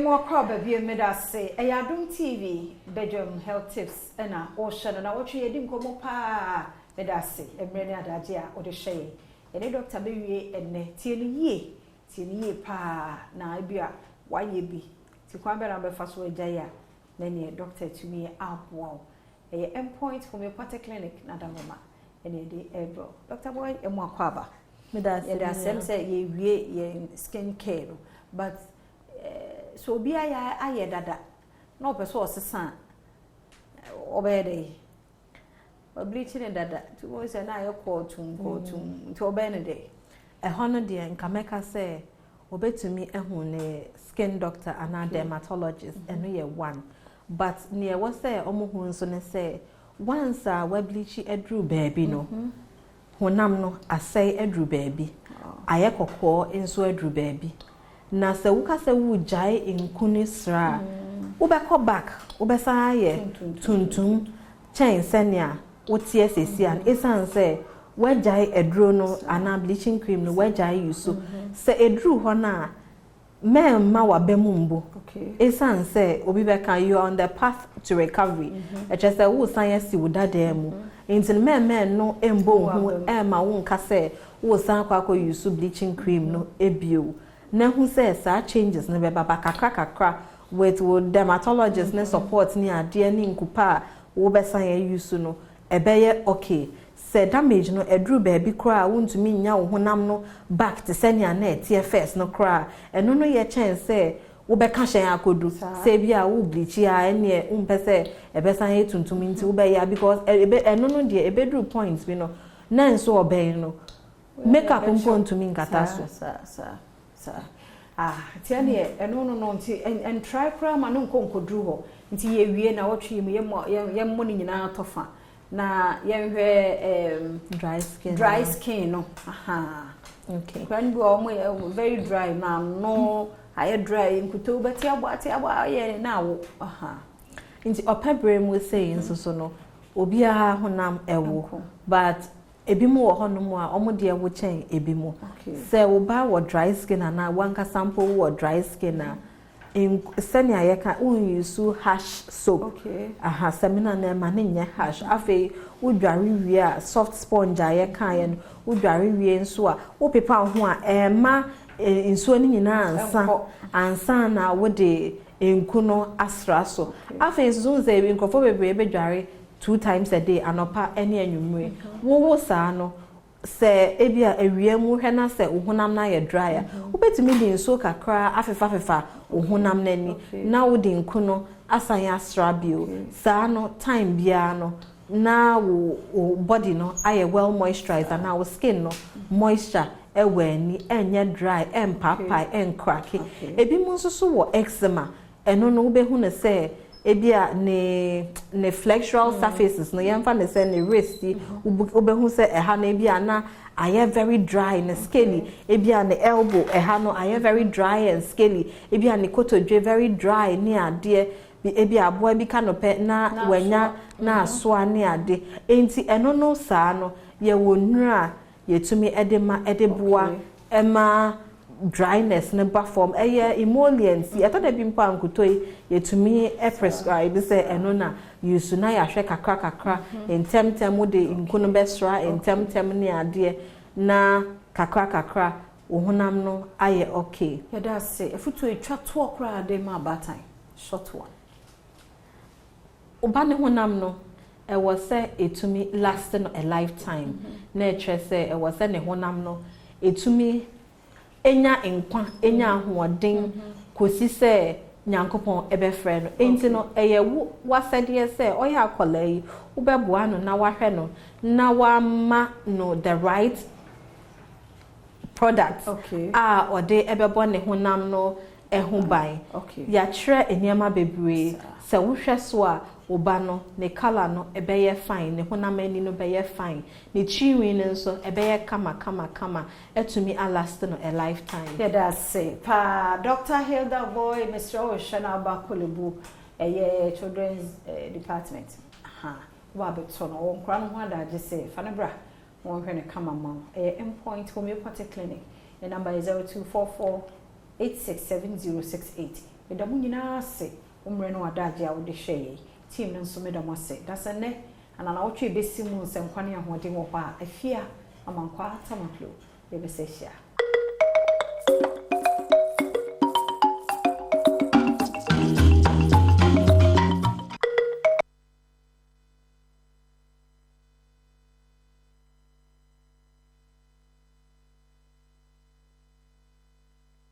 Yɛmu akɔ aba bio. Mmeda ase. Ɛyɛ Adom TV Bedwam Health Tips ɛna wɔhyɛ no na wɔtwe yɛdi nkɔmmɔ paa. Meda ase mmerɛ ne adagye a wɔde hyɛ yɛn. Yɛne dɔkta bɛwie ɛnnɛ. Tie no yie, tie no yie paa, na ebi a wayɛ bi ti kwan bɛ na wobɛfa so agya yi a na neɛ dɔkta atumi aboa wo. Ɛyɛ Endpoint Homeopathic Clinic na Damoma ɛne yɛde ɛrebrɛ. Dr. Boy, ɛmu akɔ aba. Yɛde asɛm sɛ yɛwie yɛn skin care no, but so obi ayɛ dada na ɔpɛ sɛ ɔsesa a, ɔbɛyɛ dɛ ɔbleach ne dada nti wɔn sɛ na ayɛ kɔɔtum kɔɔtum, nti ɔbɛyɛ ne dɛ? Ɛhɔ no deɛ, nka mɛka sɛ obetumi ehu ne skin doctor anaa dermatologist. Ɛno yɛ one, but nea ɛwɔ sɛ ɔmo hu nso ne sɛ once a wableach aduru baabi no, honam no asɛe aduru baabi, ayɛ kɔkɔɔ nso aduru baabi, na sɛ woka sɛ wogyae nku ne sra a, wobɛkɔ back, wobɛsan ayɛ tuntum kyɛn sɛnea woteɛ sɛsi a, ɛsiane sɛ woagyae aduro no anaa bleaching cream no woagyae yi so. Sɛ ɛduru hɔ no a, mɛmma waba mu mbo, ɛsiane sɛ obi bɛka you are on the path to recovery, ɛkyerɛ sɛ wosan asi wo dadaa mu, nti no mɛmma no mbɔ wo ho ɛma wo nka sɛ wosan akɔ use bleaching cream no ebio, na hu sɛ saa changes no bɛba ba kakra kakra with wo dermatologist ne support ne adeɛ ne nkupa a wobɛsan ayi no, ɛbɛyɛ okay. Sɛ damage no ɛduru baabi koraa a wontumi nya wo honam no back te sɛnea na ɛteɛ first no koraa, ɛno no yɛ kyɛn sɛ wobɛka hyɛn akɔdu sɛ ebi a wo bleach a, ɛneɛ wompɛ sɛ ɛbɛsan yɛ tuntum nti wobɛyɛ a, because ɛno no deɛ, ɛbɛduru point bi no na nso ɔbɛn no makeup mpo ntumi nkata so. Saa ah, nti ɛneɛ ɛno no nti ɛntrae koraa ma no nkɔ nkɔduru hɔ. Nti yɛwie na wɔtwe mu, yɛmmɔ no nyinaa tɔ fa na yɛnhwɛ dry skin. Dry skin no, aha. Kwan bi wɔ, ɔmo yɛ very dry na ano ayɛ dry, nkuto bɛte abɔ ate abɔ ayɛ na awo, aha. Nti ɔpɛ berɛ mu sei nso so no, obiara honam ɛwo, but ebi mu wɔ hɔnom a ɔmo deɛ wo kyɛn ebi mu. Sɛ wo ba wɔ dry skin anaa wankasa mpo wɔ dry skin a, sɛnea yɛka, wonuse harsh soap. Aha, sɛmina na ɛma ne nyɛ harsh. Afei wodware wie a, soft sponge a yɛkaeɛ no, wodware wie nso a, wopepa wo ho a, ɛma nsuo no nyinaa ansa ansa na wode nku no asra so. Afei nso so sɛ nkurɔfoɔ bebree bɛdware two times a day, anɔpa ne anwummere. Wowo saa no, sɛ ebi a awia mu hwɛ na sɛ wo honam no ayɛ dry a, wobɛtumi de nsuo kakra afefafefa wo honam n'ani na wode nku no asan asra bio. Saa no, time biara no na wo body no ayɛ well moisturized anaa wo skin no moisture ɛwɔ ani, ɛnyɛ dry, ɛmpaapae, ɛncrack. Ebi mu nso so wɔ eczema. Ɛno no, wobɛhu no sɛ ebi a ne flexural surfaces no, yɛmfa ne sɛ ne wrist yi, wobɛhu sɛ ɛha no ebi a na ayɛ very dry ne scaly, ebi a ne elbow ɛha no ayɛ very dry and scaly, ebi a ne kotodwe very dry ne adeɛ bi, ebi aboa bi ka no pɛ na wanya na asoa ne ade. Nti ɛno no saa no, yɛwɔ nnuro a yɛtumi ɛde ma, ɛde boa ɛma dryness ne ba fam. Ɛyɛ emollients. Ɛtɔ da bi mpo a, nkuto yi yɛtumi prescribe sɛ ɛno na use na yɛahwɛ kakra kakra, ntɛmtɛm wode nku no bɛsra ntɛmtɛm ne adeɛ na kakra kakra wo honam no ayɛ okay. Yɛda ase. Afotuo etwa toɔ koraa de ma abaatan, short one. Ɔba ne honam no, ɛwɔ sɛ ɛtumi last no a lifetime, na ɛkyerɛ sɛ ɛwɔ sɛ ne honam no ɛtumi enya nkwa, enya ahoɔden kɔsi sɛ Nyankopɔn ɛbɛfrɛ no. Enti no, ɛyɛ wo wasɛdeɛ sɛ ɔyɛ akwadaa yi, wobɛboa no na wahwɛ no na wama no the right product a ɔde ɛbɛbɔ ne honam no ɛho ban. Yɛakyerɛ nneɛma bebree. Sɛ wohwɛ so a, wo ba no ne colour no ɛbɛyɛ fine, ne honam ani no bɛyɛ fine, ne tirinwi no nso ɛbɛyɛ kama kama kama, ɛtumi alast no a lifetime. Yɛda ase paa, Dr. Hilda Boy. Mesrɛ wo, hwɛ no aba Korle Bu, ɛyɛ children's department ha wo abɛtɔ no. Wɔ nkora no ho adagye sɛ fa no bra, wɔnhwɛ no kama ma wo. Ɛyɛ Endpoint Homeopathic Clinic. Ne number yɛ 0244 867068. Meda mo nyinaa ase, wo mmerɛ ne w'adagye a wode hwɛ yɛn. Team no nso, meda mo ase. Dasɛ nnɛ ananawɔtwe ebɛsi mu, nsɛnkwa ne ahoɔden wɔ hɔ a, Afia Amankwa Tamaklo, yɛbɛsɛ hyia.